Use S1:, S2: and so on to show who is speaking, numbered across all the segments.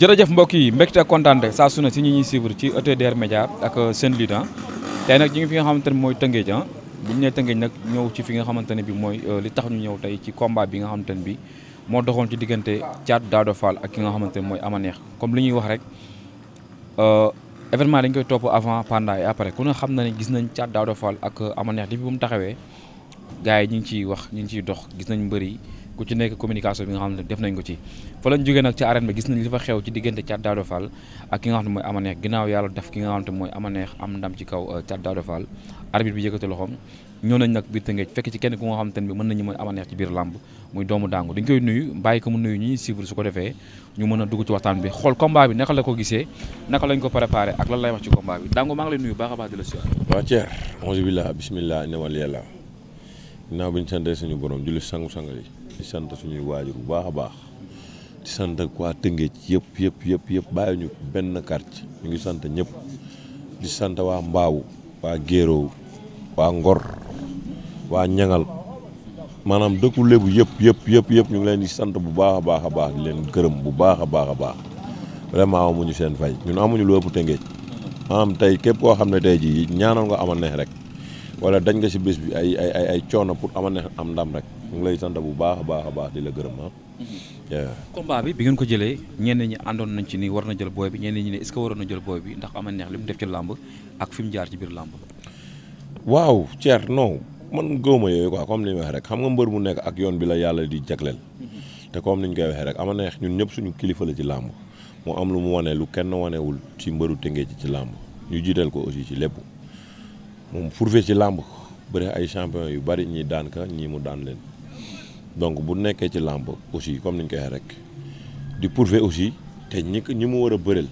S1: jërëjëf mbokk yi mbégte ak kontaante saa su ne si ñi ñuy suivre ci ETDR Média ak seen leader tey nag ñu ngi fi nga xamante ne mooy Tëngéej bu ñu nee Tëngéej nag ñëw ci fi nga xamante ne bi mooy li tax ñu ñëw tey ci combat bi nga xamante ne bi moo doxoon ci diggante Thiatou Daouda Fall ak ki nga xamante ne mooy Ama Neex comme li ñuy wax rek événement dañ koy topp avant pendant et après ku ne xam na ne gis nañ Thiatou Daouda Fall ak Ama Neex depuis bu mu taxawee gars yi ñu ngi ciy wax ñu ngi ciy dox gis nañ mbëri ku ci nekk communication bi nga xam ne def nañ ko ci fa lañ jógee nag ci arène bi gis nañ li fa xew ci diggante Thiatou Daouda Fall ak ki nga xam ne mooy Ama Neex ginnaaw yàlla def ki nga xam ne mooy Ama Neex am ndam ci kaw Thiatou Daouda Fall arbitre bi yëkkati loxoom ñëw nañ nag biir Tëngéej fekk ci kenn ku nga xamante ne bi mën nañu mooy Ama Neex ci biir làmb muy doomu Dangu dañ koy nuyu bàyyi ko mu nuyu ñuy suivre su ko defee ñu mën a dugg ci waxtaan bi xool combat bi naka la ko gisee naka lañ ko préparé ak lan lay wax ci combat bi Dangu maa ngi lay nuyu baax a baax di la siyaar.
S2: waaw Thier auzu billah bismillah inawal yàlla ginnaaw bi ñu santee suñu borom julli sangu-sang yi di sant suñuy waajur bu baax a baax di sant waa Tëngéej yëpp bàyyi ñu benn quartier ñu ngi sant ñëpp di sant waa Mbaaw waa Géerow waa Ngor waa Ñangal maanaam dëkku lébu yëpp ñu ngi leen di sant bu baax a baax di leen gërëm bu baax a baax vraiment amuñu seen fay ñun amuñu lu ëpp Tëngéej maanaam tey képp koo xam ne tey jii ñaanal nga Ama Neex rek wala dañ nga si bés bi ay coono pour Ama Neex am ndam rek ñu ngi lay sant bu baax a baax di la gërëm
S1: combat bi ngeen ko jëlee ñenn ñi àndoon nañ ci ni war na jël booy bi ñenn ñi ne est-ce que waroon na jël booy bi ndax Ama Neex li mu def ci làmb ak fi mu jaar ci biir làmb.
S2: waaw Thier non man gëwma yooyu quoi comme li ñu waxee rek xam nga mbër mu nekk ak yoon bi la yàlla di jagleel te comme ni ñu koy waxee rek Ama Neex ñun ñëpp suñu kilifa la ci làmb moo am lu mu wane lu kenn wanewul ci mbëru Tëngéej ci làmb ñu jiital ko aussi ci lépp moom prouvé ci làmb bëri ay champion yu bari ñi daan ka ñii mu daan leen donc bu nekkee ci làmb aussi comme ni ñu koy waxee rek di prouvé aussi te ñi mu war a bëreel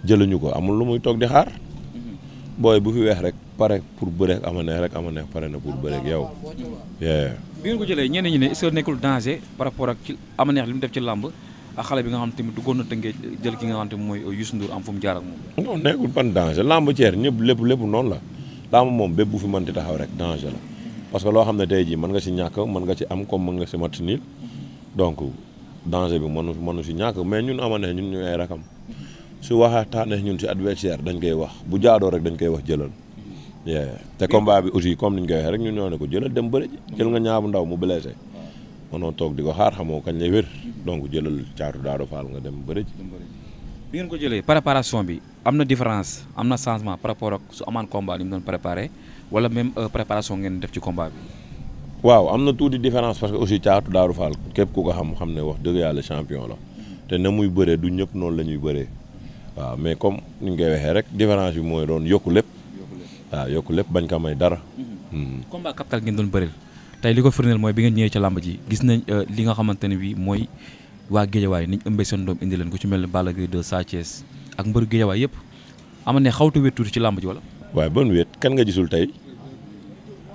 S2: jëluñu ko amul lu muy toog di xaar booy bu fi weex rek pare pour bëreek Ama Neex rek Ama Neex pare na pour bëreek yow.
S1: bi ngeen ko jëlee ñenn ñi ne est-ce que nekkul danger par rapport ak ci Ama Neex li mu def ci làmb ak xale bi nga xam tamit duggoon na Tëngéej jël ki nga xam te mooy Youssou Ndour am fu mu jaar ak moom.
S2: non nekkul ban danger làmb Thier ñëpp lépp noonu la làmb moom bépp bu fi mënti taxaw rek danger la parce que loo xam ne tey jii mën nga si ñàkk mën nga ci am comme mën nga si match nul donc danger bi mënu si ñàkk mais ñun Ama Neex ñun ñu ay rakam su waxtaanee ñun si adversaire dañ koy wax bu jaadoo rek dañ koy wax jëlal te combat bi aussi comme ni ñu koy waxee rek ñun ñoo ne ko jëlal dem bëri ji jël nga ñaabu ndaw mu blessé mënoo toog di ko xaar xamoo kañ lay wér donc jëlal Thiatou Daouda Fall nga dem bëri ji.
S1: bi ngeen ko jëlee préparation bi am na différence am na changement par rapport ak su amaan combat ni mu doon préparé wala même préparation ngeen def ci combat bi.
S2: waaw am na tuuti différence parce que aussi Thiatou Daouda Fall képp ku ko xam ne wax dëgg yàlla champion la te na muy bëree du ñëpp noonu la ñuy bëree waaw mais comme ni ñu koy waxee rek différence bi mooy doon yokku lépp. waaw yokku lépp bañ ko may dara.
S1: combat capital ngeen doon bëril tey li ko firndeel mooy bi ngeen ñëwee ca làmb ji gis nañ li nga xamante ne bii mooy waa Géejawaay niñ ëmbee seen doom indi leen ku ci mel ne Balla Gaye 2 Sa Thiès ak mbëru Géejawaay yëpp Ama Neex xawtu wéet tuuti ci làmb ji wala.
S2: waaye ban wéet kan nga gisul tey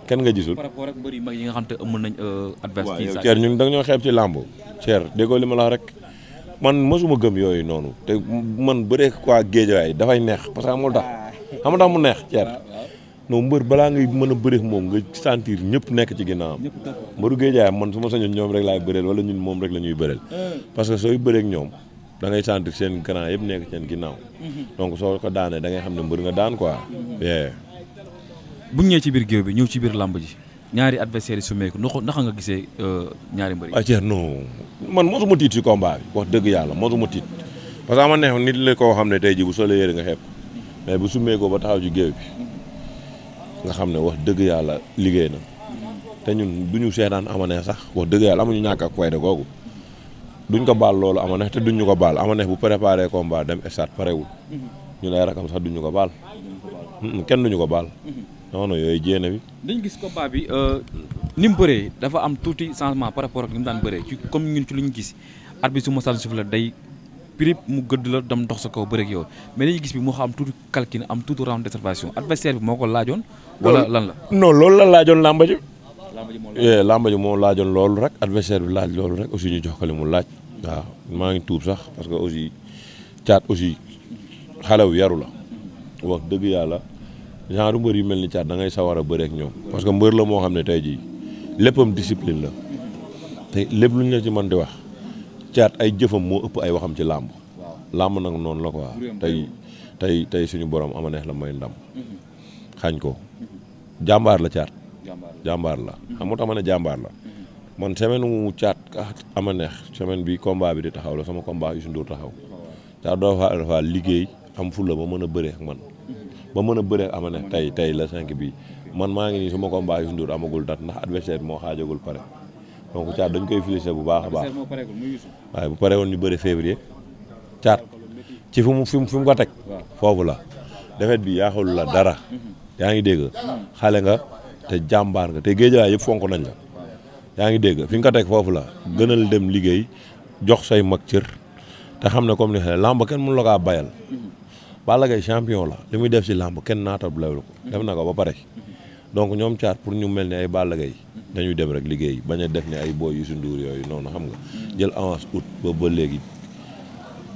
S2: kan nga gisul.
S1: par rapport ak mbër yu mag yi nga xam te ëmb nañ adversaire.
S2: waaw Thier ñun da ñoo xeeb ci làmb Thier déggoo li ma la wax rek man mosuma gëm yooyu noonu te man bëree quoi Géejawaay dafay neex parce que amul tax xam nga mu neex Thier. non mbër balaa ngay mën a bëreek moom nga sentir ñëpp nekk ci ginnaawam mbëru Géejawaay man su ma sañoon ñoom rek laay bëreel wala ñun moom rek la ñuy bëreel parce que sooy bëreek ñoom da ngay sentir seen grand yëpp nekk seen ginnaaw donc soo ko daanee da ngay xam ne mbër nga daan quoi.
S1: bu ñëwee ci biir géew bi ñëw ci biir làmb ji ñaari adversaires yi su meeku naka nga gisee ñaari mbër yi.
S2: waaw Thier non man mosuma tiit ci combat bi wax dëgg yàlla mosuma tiit parce que Ama Neex nit la koo xam ne tey ji bu solee yére nga xeeb mais bu sumee ko ba taxaw ci géew bi nga xam ne wax dëgg yàlla liggéey na te ñun du ñu seetaan Ama Neex sax wax dëgg yàlla amuñu ñàkk ak fayda googu duñ ko baal loolu Ama Neex te duñ ñu ko baal Ama Neex bu préparé combat dem stade parewul ñu lay rakam sax duñ ñu ko baal kenn duñu ko baal non non yooyu jéene bi.
S1: dañu gis combat bi ni mu bëree dafa am tuuti changement par rapport ak ni mu daan bëree ci comme ñun ci lu ñu gis arbitre su mosal suuf la day prip mu gëdd la dem dox sa kaw bëreeg yow mais dañuy gis bi moo xam tuuti calcul am tuuti round d'observation adversaire bi moo ko laajoon. wala lan la.
S2: non loolu la laajoon làmba ji. làmba ji moo laajoon loolu rek adversaire bi laaj loolu rek aussi ñu jox ko li mu laaj. waaw maa ngi tuub sax parce que aussi caat aussi xale wu yaru la wax dëgg yàlla genre mbër yu mel ni caat da ngay sawar a bëreek ñoom parce que mbër la moo xam ne tey jii léppam discipline la te lépp lu ñu la ci mën di wax caat ay jëfam moo ëpp ay waxam ci làmb làmb nag noonu la quoi tey suñu borom ama neex la may ndam xañ ko jàmbaar la caat jàmbaar la xam nga tax ma ne jàmbaar la man semaine mu caat ama neex semaine bi combat bi di taxaw la sama combat Youssou Ndour taxaw caat dafa liggéey am fulla ba mën a bëree ak man ba mën a bëree ak ama neex tey la 5 bi man maa ngi nii suma combat Youssou Ndour amagul date ndax adversaire moo xaajagul pare donc caat dañ koy féliciter bu baax a baax waaye bu pare woon ñu bëri février caat ci fi mu ko teg foofu la defet bi yaaxul la dara yaa ngi dégg xale nga te jàmbaar nga te géejawaay yëpp fonk nañ la yaa ngi dégg fi nga ko teg foofu la gënal dem liggéey jox say mag cër te xam ne comme ni xale làmb kenn mënu la kaa bayal Balla Gaye champion la li muy def si làmb kenn naatab lawlu ko def na ko ba pare donc ñoom caat pour ñu mel ni ay Balla Gaye dañuy dem rek liggéey bañ a def ni ay boy Youssou Ndour yooyu noonu xam nga jël avance août ba léegi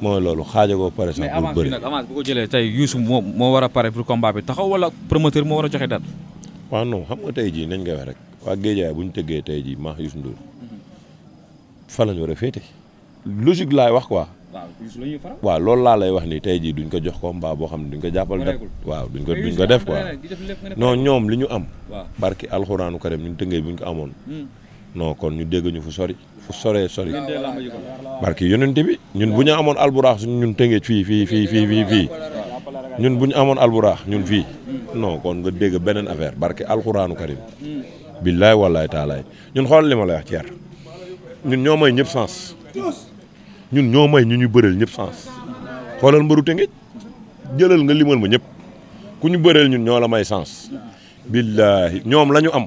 S2: mooy loolu xaajagoo pare sax pour bëri
S1: mais avance bu ko jëlee tey Youssou moo war a pare pour combat bi taxaw wala promoteur moo war a joxe date.
S2: waaw non xam nga tey jii nañ koy wax rek waa Géejawaay bu ñu tëggee tey jii maax Youssou Ndour fa la ñu war a féete logique laay wax quoi. waaw loolu laa lay wax ni tey jii duñ ko jox combat boo xam ne duñ ko jàppal date waaw duñ ko def quoi non ñoom li ñu am. barki alxuraanu karim ñun tëngee buñ ko amoon. non kon ñu dégg ñu fu soree sori barki yonente bi ñun bu ñu amoon alburaax suñ ñun tëngee fii ñun bu ñu amoon alburaax ñun fii non kon nga dégg beneen affaire barki alxuraanu karim billaay wallaay taalaay ñun xool li ma lay wax Thier ñun ñoo may ñëpp sens ñun ñoo may ñu bëreel ñëpp sens xoolal mbëru tëngee jëlal nga limal ma ñëpp ku ñu bëreel ñun ñoo la may sens billaahi ñoom la ñu am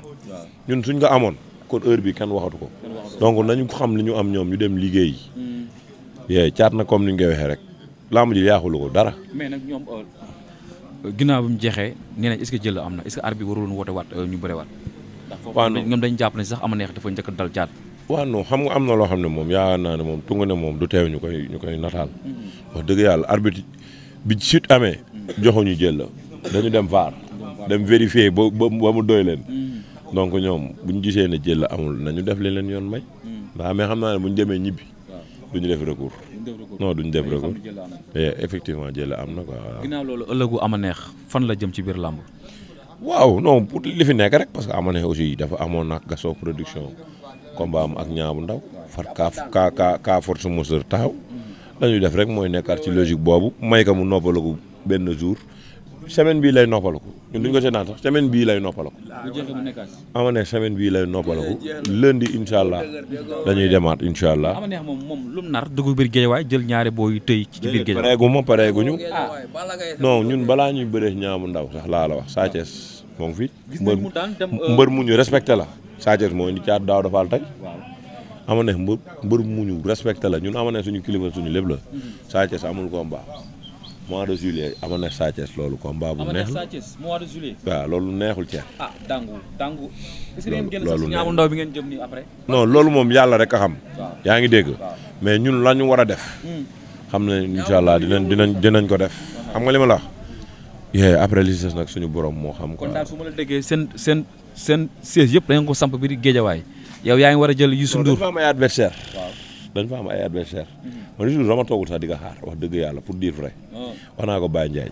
S2: ñun suñ ko amoon kon heure bi kenn waxatu ko donc nañu xam li ñu am ñoom ñu dem liggéey yee caat na comme ni ñu koy waxee rek lamb ji yaaxulu ko dara.
S1: mais nag ñoom ginnaaw bi mu jeexee nee nañ est-ce que jël am na est-ce que arbitre bi warul woote waat ñu bëre waat. waaw ñoom dañ jàpp ne sax ama neex dafa njëkk dal caat.
S2: waaw non xam nga am na loo xam ne moom yaakaar naa ne moom tunga ne moom du teew ñu koy nataal. wax dëgg yàlla arbitre bi chute amee joxuñu jël la dañu dem VAR dem vérifier ba mu doy leen. donc ñoom bu ñu gisee ne jël la amul nañu def li leen yoon may. ndax mais xam naa ne bu ñu demee ñibbi duñu def recours. non duñu def recours effectivement jël la am na quoi.
S1: ginnaaw loolu ëllëgu ama neex fan la jëm ci biir làmb.
S2: waaw non pour li fi nekk rek parce que ama neex aussi dafa amoon nag Gaston production combat am ak ñaabu ndaw far ka force moteur taxaw dañuy def rek mooy nekkaat ci logique boobu may ka mu noppalaku benn jour. semaine bii lay noppalaku ñun duñ ko seetaan sax semaine bii lay noppalaku.
S1: bu jeexee mu nekkaat.
S2: ama neex semaine bii lay noppalaku lundi incha allah dañuy demaat incha allah.
S1: ama neex moom lu mu nar dugg biir géejawaay jël ñaari booy tëy ci biir géejawaay.
S2: pareeguñu non ñun balaa ñuy bëree ñaamu ndaw sax laa la wax Sa Thiès moo ngi fi. mbër mu ñu respecté la. Sa Thiès moo indi caat daaw dafaal tey. ama neex mbër mu ñu respecté la ñun ama neex suñu kilifa suñu lépp la. Sa Thiès amul combat. mois de juillet ama neex Sa Thiès loolu combat bu neex la
S1: mois de juillet.
S2: waaw loolu neexul Thier.
S1: dangu. est-ce que ngeen génn sax ñaamu ndaw bi ngeen jëm nii après.
S2: non loolu moom yàlla rek a xam. yaa ngi dégg. mais ñun la ñu war a def. xam ne incha allah dinañ ko def. xam nga li ma la wax. après li des nag suñu borom moo xam.
S1: kon daal su ma la déggee seen siège yëpp da ngeen ko samp biir géejawaay yow yaa ngi war a jël Youssou Ndour.
S2: dañ fa am ay adversaire dañ fa am ay adversaire man Youssou Ndour dama toogul sax di nga xaar wax dëgg yàlla pour dire vrai. wax naa ko Baye Ndiaye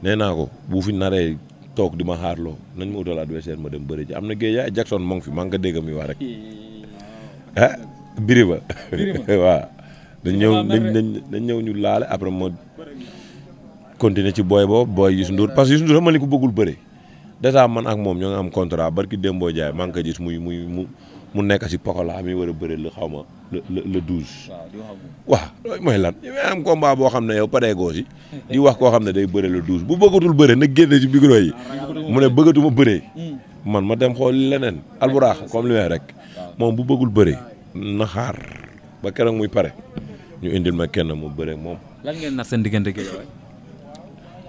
S2: nee naa ko bu fi naree toog di ma xaarloo nañ ma utal adversaire ma dem bëri ji am na géej Jackson moo ngi fi maa ngi ko dégg muy wax rek biri ba waaw dañ ñëw ñu laale après ma continuer ci booy boobu booy Youssou Ndour parce que Youssou Ndour xam nga ni ko bëggul bëri dèjà man ak moom ñoo ngi am contrat barki Dembo Ndiaye maa ngi ko gis mu nekk si Pokola mi war a bëri la xaw ma le 12. waaw loolu mooy lan yow am combat boo xam ne yow pareegoo si di wax koo xam ne day bëri le 12 bu bëggatul bëre na génne si micro yi mu ne bëggatuma bëree man ma dem xool leneen alburaax comme li may rek moom bu bëggul bëre na xaar ba keroog muy pare ñu indil ma kenn mu bëre moom.
S1: lan ngeen nar seen diggante gi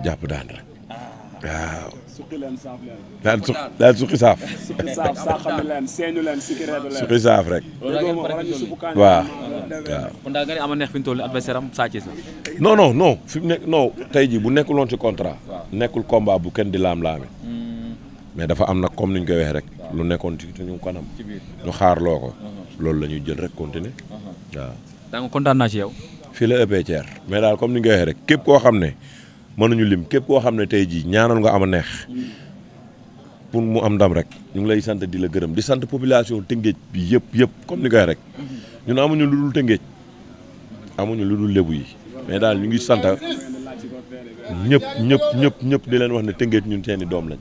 S2: jàpp daan rek waaw. daal suqi saaf. suqi saaf rek. waaw.
S1: kon daal nga ne ama neex fi ñu toll adversaire am Sa Thiès la.
S2: non fi mu nekk non tey jii bu nekkul woon ci contrat. nekkul combat bu kenn di laam-laame. mais dafa am nag comme ni ñu koy waxee rek. lu nekkoon ci suñu kanam. ñu xaarloo ko. loolu la ñuy jël rek continuer. waaw.
S1: daa nga kontaan naa ci yow.
S2: fii la ëppee ceer mais daal comme ni nga waxee rek képp koo xam ne mënuñu lim képp koo xam ne tey jii ñaanal nga ama neex pour mu am ndam rek ñu ngi lay sant di la gërëm di sant population Tëngéej bi yëpp comme ni nga waxee rek ñun amuñu lu dul Tëngéej amuñu lu dul lébu yi mais daal ñu ngi sant ñëpp di leen wax ne Tëngéej ñun seeni doom lañ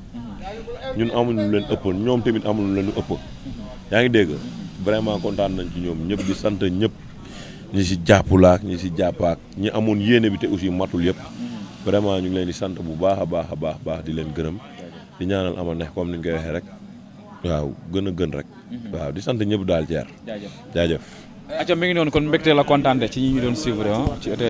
S2: ñun amuñu lu leen ëpp ñoom tamit amuñu lu leen ëpp yaa ngi dégg vraiment kontaan nañ ci ñoom ñëpp di sant ñëpp ñi si jàppulaak ñi si jàppaak ñi amoon yéene bi te aussi matul yëpp vraiment ñu ngi leen di sant bu baax a baax di leen gërëm di ñaanal ama neex comme ni ñu koy waxee rek waaw gën rek waaw di sant ñëpp daal Thier jaajëf
S1: acca mi ngi noonu kon mbégte la kontaan ci ñi ñu doon suivre ci